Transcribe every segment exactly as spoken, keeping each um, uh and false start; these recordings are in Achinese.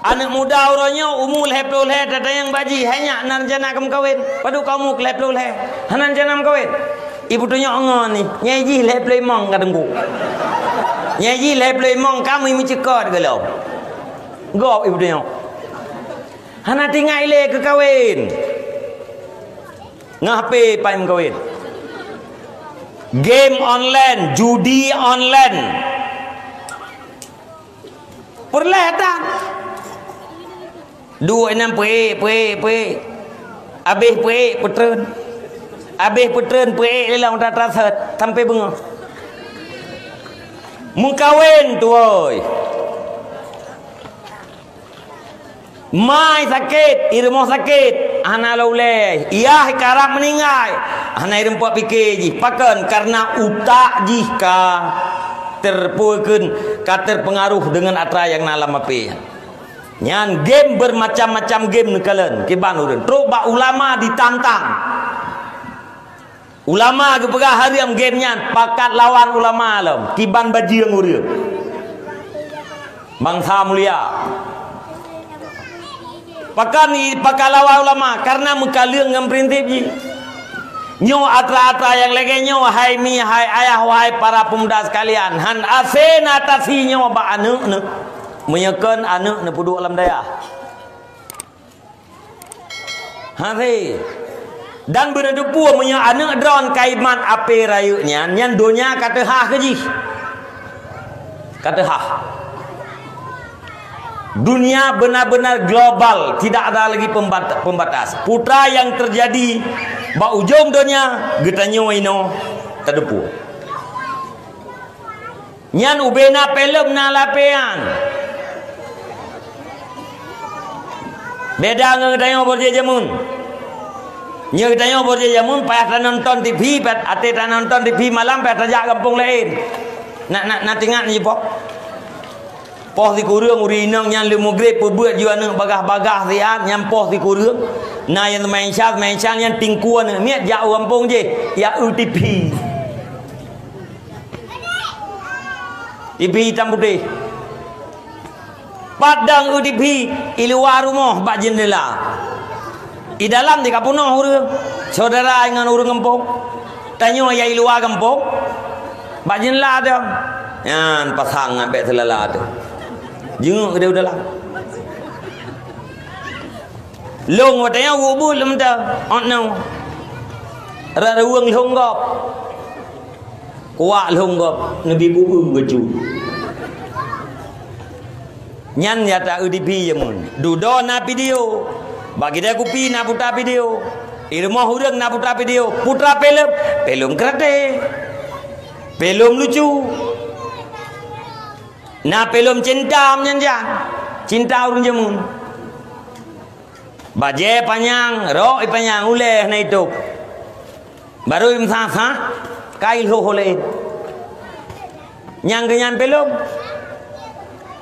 Aneuk muda uroe nyoe umu lhèe ploh lhèe tatanyong bak jih, hai nyak, na rencana keu meukawen? Padub ka umu keu lhèe ploh lhèe, hana rencana meukawen? Ibu tunyok ngon ni, nyai jih lhèe ploh limong ka teungku. Nyai jih lhèe ploh limong ka meucukot golom. Gob ibu tunyok. Hana tinggai lé keu kawen. Ngon H P pai meukawen. Game online, judi online. Peureulèe tan. Duek inan peuék, peuék, peuék. Abéh peuék, peutreun. Abéh peutreun, peuék lé lam atra-atra sot, sampai beungoh. Meukawen tuwoe. Mai sakét, i rumoh sakét, hana lôn ulèe. Yah karab meuninggai, hana irumpok piké jih. Pakon? Kareuna utak jih ka terpukon, ka terpengaruh deungon atra nyang na lam H P nyan. Nyan game, bermacam-macam game neukalon kiban ureueng. Trok bak ulama ditantang. Ulama geupeugah hareuem game nyan, pakat lawan ulama lom, kiban bajeueng ureueng. Bansa mulia. Pakon i-, pakat lawan ulama? Kareuna meukaleueng ngon prinsip jih. Nyoe atra-atra nyang lagèe nyoe, hai mi, hai ayah, wahai para peumuda sekalian, han asé neutasi nyoe bak aneuk neuh. Meunyoe kon aneuk neupeuduek lam dayah. Hasé. Dan beuneuteupeu meunyoe aneuk droen ka imat apé rayeuk nyan, nyan donya ka teuhah keu jih. Ka teuhah. Dunia benar-benar global, tidak ada lagi pembat-, pembatas. Peue nyang teujadi bak ujong donya, geutanyoe inoe tateupeue. Nyan ubé na filem na lapéan. Beda ngon geutanyoe boh jih jameun. Nyoe geutanyoe boh jih jameun payah tanonton T V, pat-, até tanonton T V malam payah tajak gampông laén. Nak, nak, nak teuingat nyoe poh. Poh sikureueng ureueng inong nyan lheueh mugreb peubeuet ju aneuk bagah-bagah siat nyan poh sikureueng. Na nyang seumayang Isya, seumayang Isya nyan tingkue aneuk miet jak u gampông jih, jak eu T V. T V itam putéh. Pat dong eu T V i luwa rumoh bak jeundela. I dalam di ka peunoh ureueng, syedara ngon ureueng gampông. Tanyoe nyang i luwa gampông, bak jeundela dong. Nyan pasang ngon bèk seulala teuh. Jeungok keudéh u dalam. Lôn watèe nyoe ubeut lom teuh, ot nyoe. Rot ruweueng lhông gob. Kuwak lhông gob, neubi bu-eu geucu. Nyan nyata eu T V jameun. Dudoe na video. Bak kidai kupi na puta video. I rumoh ureueng na puta video. Puta filem, filem karate. Filem lucu. Na filem cinta nyan jan. Cinta ureueng jameun. Bajèe panyang, rok i panyang, ulèe hana itôb. Barô imeusa-sa, ka ilhôh lé. Nyang keu nyan filem.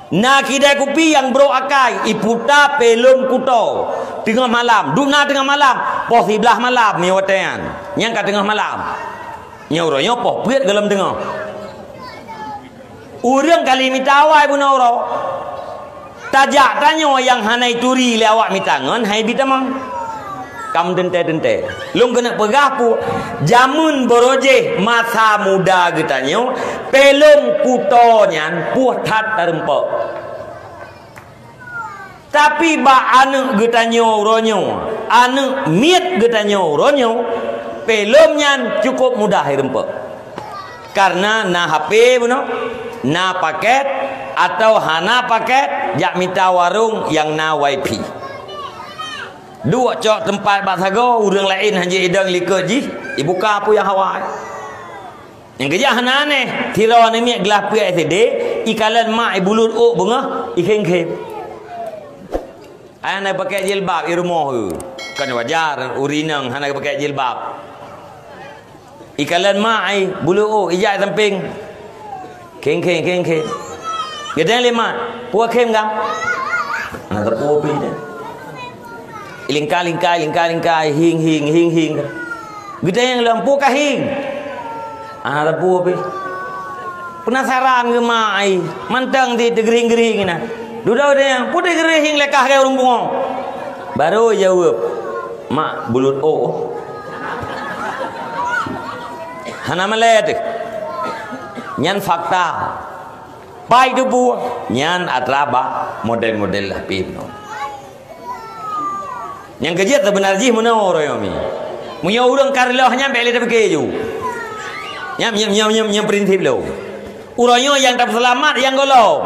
Na kidai kupi nyang brok akai, iputa filem kuto. Teungoh malam, dum na teungoh malam, poh siblaih malam nyoe watèe nyan. Nyang ka teungoh malam. Nyoe uroe nyoe poh peuet golom teungoh. Ureueng ka lheueh mita awai bunoe uroe. Tajak tanyoe nyang hana ituri lé awak mita ngon hai bi tamong. Ka meuteuntèe-teuntèe. Lôn keuneuk peugah pu-, jameun barô jih masa muda geutanyoe, filem kuto nyan puih that tarumpok. Tapi bak aneuk geutanyoe uroe nyoe, aneuk miet geutanyoe uroe nyoe, filem nyan cukôp mudah irumpok. Kareuna na H P bunoe, na paket, atawa hana paket, jak mita warong nyang na wifi. Duek cok teumpat bak sagoe, ureueng laén hanjeuet idong likot jih, ibuka peue nyang hawa. Nyang keujak hana aneh, sidroe aneuk miet glah peuet S D, ikalon mak ibulut ôk beungoh, ikhém-khém. Ai hana pakai jilbab i rumoh, kon wajar ureueng inong hana pakai jilbab. Ikalon mak ai bulut ôk, ijak sampéng. Khém-khém, khém-khém. Geudong lé mak, peue khém gam? Hana teupeu pih deh. Ilingkai-lingkai, lingkai-lingkai, hing-hing, hing-hing. Geutanyong lom, "Peue ka hing?" Hana teupeu pih. Peunasaran geuh mak ai, mantong di teugering-gering na. Dudoe deh, putih geurehieng lekah keu ureueng pungo. Baru jaweueb, "Mak, bulut oh." Hana malèe teuh. Nyan fakta. Pai teupeue, nyan atra bak model-model lah pih bunoe. Nyang keujeuet seubeuna jih meunoe uroe nyoe mi. Meunyoe ureueng ka reuloh nyan bèk lé tapike ju. Nyan, nyan, nyan, nyan, nyan prinsip lôn. Uroe nyoe nyang tapeuseulamat nyang gohlom.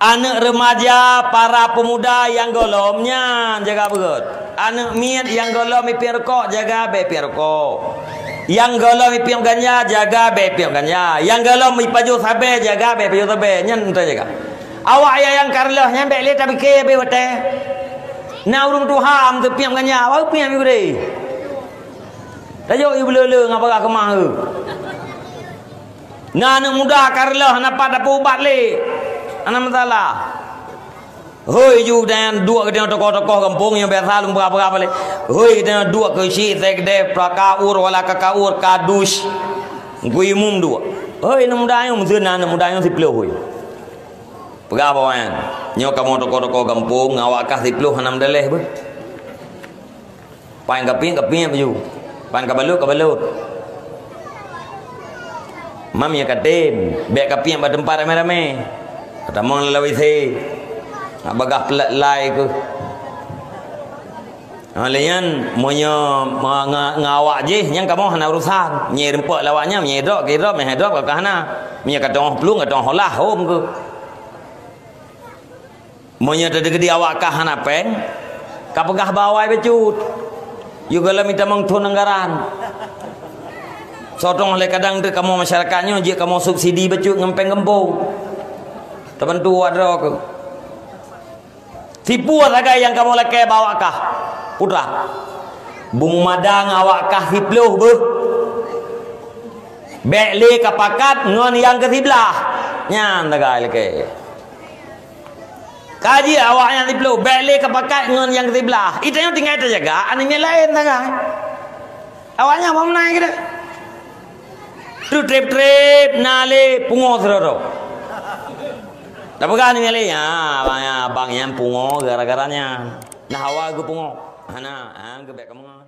Aneuk remaja, para pemuda nyang gohlom nyan jaga beugöt. Aneuk miet nyang gohlom ipiep rukok, jaga bèk piep rukok. Nyang gohlom ipiep ganja, jaga bèk piep ganja. Nyang gohlom ipajoh sabé, jaga bèk pajoh sabé. Nyan teujaga. Awak nyang, nyang ka reuloh nyan bèk lé tapike bèk watèe. Na ureueng tuha meuteupiep ganja, wah piep bèk gurèe. Tajok ié beuleu-leu ngon peugah keumah eu. Na aneuk muda ka reuloh hana pat tapeuubat lé. Hana masalah. Hôi ju dan duek geutanyoe tokoh-tokoh gampông nyang biasa lôn peugah-peugah balek. Hôi geutanyoe duek keu syik sekdeh prakaur wala kakaur kadus. Ngui umum duek. Hôi aneuk muda nyoe, meuseu na aneuk muda nyoe siplôh hôi. Peugah bak awaknyan, nyoe kamoe tokoh-tokoh gampông, awak kah siplôh hana meudaleh beuh. Pan kapiep, kapiep ju. Pan kabalot, kabalot. Mam nyang katem, bèk kapiep bak teumpat ramé-ramé. Katamong lam WC. Nak bagah peulat lai keuh. Ha, lé nyan, meunyoe ma-, nga-, ngon awak jih, nyan kamoe hana urusan. Meunyoe rumpok lé awak nyan, meunyoe drop, keu drop, meunyoe drop, ka hana. Meunyoe ka teungoh plueng, ka teungoh olah, hom keuh. Meunyoe teudeungoe di awak kah hana péng, ka peugah bak awai bacut. Yue gohlom itamong thon anggaran. Soe tueng lé kadang teuh kamoe masyarakat nyoe jeuet kamoe subsidi bacut ngon péng gampông. Tabantu awak droe keuh. Sipeue sagai nyang kamoe lakèe bak awak kah, putra. Bung madang awak kah siplôh beuh. Bèk lé kapakat ngon nyang keusiblah. Nyan sagai lakèe. Ka jeuet awaknyan siplôh, bèk lé kapakat ngon nyang keusiblah. Itanyoe tinggai tajaga, aneuk miet laén sagai. Awaknyan bak meunan keudeh. Trép-trép na lé pungo sidroe-droe. Tapeugah aneuk miet laén, "Ya, abang, ya, abang nyan pungo gara-gara nyan." Nah, awak geupungo. Hana, ha, geubèk kamoe.